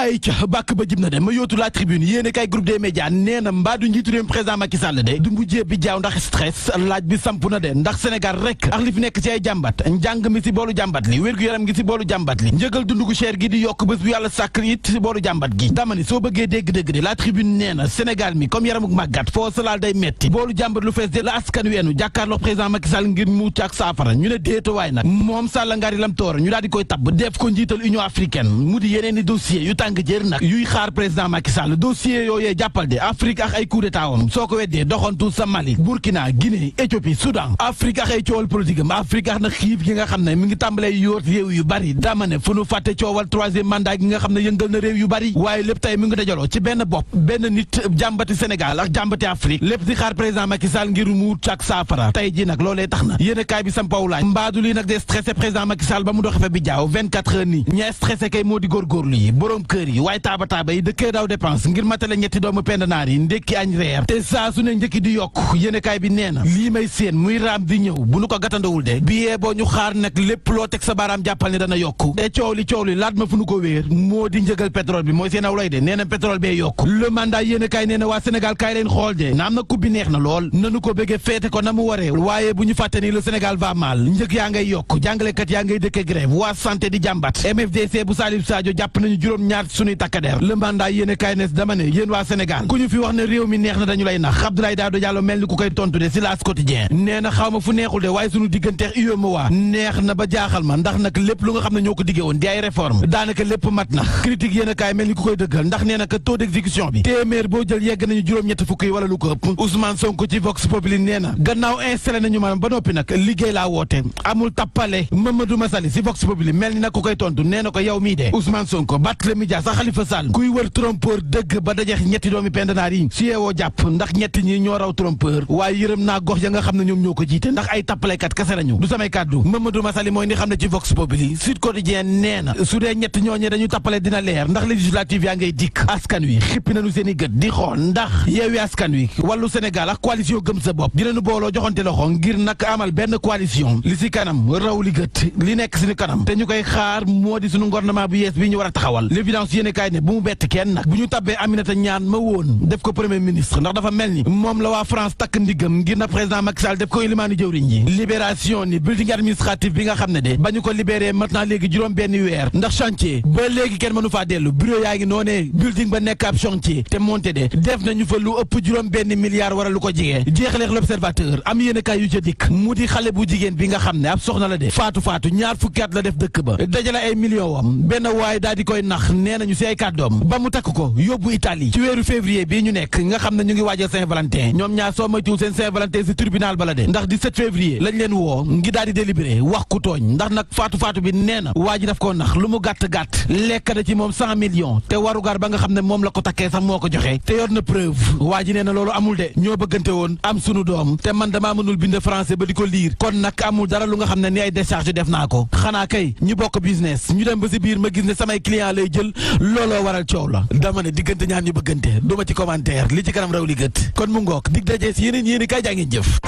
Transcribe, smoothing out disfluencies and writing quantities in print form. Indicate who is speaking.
Speaker 1: ay ca bàkk ba jib na de ma yóotu la tribune yéene kay groupe des médias nee na mbaa du njiitu réew président Macky Sall de du mujjee bi jaaw ndax stress laaj bi samp na de ndax Sénégal rek ak li fi nekk ci ay jàmbat njàng mi si boolu jàmbat li wér-gu-yaram gi si boolu jàmbat li njëgal dundu gu cher gi di yokk bés bu yàlla sàkk it si boolu jàmbat gi dama ni soo bëggee dégg-dégg de la tribune nee na Sénégal mi comme yaramuk màggat foo salaal day metti boolu jàmbat lu fees de la askan weenu jàkkaarloo président Macky Sall ngir mu ak saafara ñu ne déetawaay nag moom Sall ngaari lam toora ñu daal di koy tabb def ko njiital Union africaine mu di yeneen i dossier yu tàng jër nag yuy xaar président Macky Sall dossier yooyee jàppal de Afrique ak ay coup d'état wam soo ko weddee doxantu sa Mali Burkina Guinée Éthiopie Soudan Afrique ak ay coowal politique am Afrique ak na xiif gi nga xam ne mi ngi tàmbalee yóor réew yu bari dama ne fu nu fàtte coowal troisième mandat gi nga xam ne yëngal na réew yu bari waaye lépp tey mi ngi dajaloo ci benn bopp benn nit jàmbati Sénégal ak jàmbati Afrique lépp di xaar président Macky Sall ngir mu ak saafara tey ji nag loolee tax na yéen a kaay bi sampaw laaj mbaadu lii nag de stressé président Macky Sall ba mu doxe fa bi jaaw 24 heures nii ñee stressé kay moo di góorgóorlu yi borom kër yi waaye taaba yi dëkkee daw dépense ngir matale ñetti doomu pendanaar yi ndékki añ reer te saa su ne njëkki di yokk yéenekaay bi nee na lii may séen muy raam di ñëw bu nu ko gàttandawul de biyee boo ñu xaar nag lépp loo teg sa baaraam jàppal ne dana yokk te coow li laat ma fu nu ko wéer moo di njëgal pétrole bi mooy seen aw lay de nee na pétrole bee yokk le mandat yéenekaay nee na waa Sénégal kaay leen xool de na am na coupe bi neex na lool nanu ko bëggee feete ko na mu waree waaye bu ñu fàtte ni le Sénégal va mal njëg yaa ngay yokk jàngalekat yaa ngay dëkke grève waa santé di jàmbat MFDC bu Salif Sadio jàpp nañu juróom-ñaar suñuy takkadeer le mandat yéenekaay ne dama ne yéen waa Sénégal ku ñu fi wax ne réew mi neex na dañu lay nax Abdoulaye Daouda Diallo mel ni ku koy tontu de si L'As Quotidien nee na xaw ma fu neexul de waaye suñu digganteex UEMOA neex na ba jaaxal ma ndax nag lépp lu nga xam ne ñoo ko diggee woon di ay réforme daanaka lépp mat na critique yéenekaay mel ni ku koy dëggal ndax nee na que taux d'exécution bi téeméer boo jël yegg nañu juróom-ñett fukk yi wala lu ko ëpp Ousmane Sonko ci Vox Populi nee na gannaaw installé nañu maanaam ba noppi nag liggéey laa woote amul tappale Mamadou Masali si Vox Populi mel ni nag ku koy tontu nee na ko yow mii de Ousmane Sonko Barthélémy Dias sax Khalifa Sall kuy wër trompeur dëgg ba dajeex ñetti doomi pendanaar yi si yeewoo jàpp ndax ñetti ñi ñoo raw trompeur waaye yërëm naa gox ya nga xam ne ñoom ñoo ko jiite ndax ay tappalekat kese nañu du samay kàddu Mamadou Masali mooy ni xam ne ci Vox Populi Sud Quotidien nee na su dee ñett ñooñu dañu tappale dina leer ndax législative yaa ngay dikk askan wi xippi nañu seen i gët di xool ndax yeewi askan wi wàllu Sénégal ak coalition gëm sa bopp dinañu booloo joxante loxo ngir nag amal benn coalition li si kanam raw li gët li nekk suñu kanam te ñu koy xaar moo di suñu gouvernement bu yees bi ñu war a taxawal l'évidence yéene kaay ne bu mu bett kenn nag bu ñu tabbee Aminata Ñaan ma woon def ko premier ministre ndax dafa mel ni moom la waa France takk ndigam ngir na président Macky Sall def ko ilimaani jëwriñ yi libération ni building administratif bi nga xam ne de ba ñu ko libéré maintenant léegi juróom benn weer ndax chantier ba léegi kenn mënu faa dellu bureau yaa ngi noonee building ba nekk ab chantier te monté de def nañu fa lu ëpp juróom benn milliard wala lu ko jigee jeexaleex l'observateur am yéene kaay yu ca dikk mu di xale bu jigéen bi nga xam ne ab soxna la de faatu ñaar fukki at la def dëkk ba dajale ay millions wam benn waaye daal di koy nax nee nañu si ay kàddoom ba mu takk ko yóbbu Italie ci weeru février bii ñu nekk nga xam ne ñu ngi waajal Saint-Valentin ñoom ñaar soo moytuwul seen Saint-Valentin si tribunal bala de ndax 17 février lañ leen woo ngi daal di délibéré wax ku tooñ ndax nag faatu bi nee na waa ji daf koo nax lu mu gàtt lekk na ci moom 100 millions te warugar ba nga xam ne moom la ko takkee sax moo ko joxe te yor na preuve waa ji nee na loolu amul de ñoo bëggante woon am sunu doom te man damaa mënul bind français ba di ko lire kon nag amul dara lu nga xam ne ni ay décharge def naa ko xanaa kay ñu bokk business ñu dem ba si biir ma gis ne samay client lay jël looloo waral coow la dama ne diggante ñaar ñu bëggante duma ci commentaire li ci kanam raw li gët kon mu ngoog dig daje si yeneen yéeni kay jaa ngeen jëf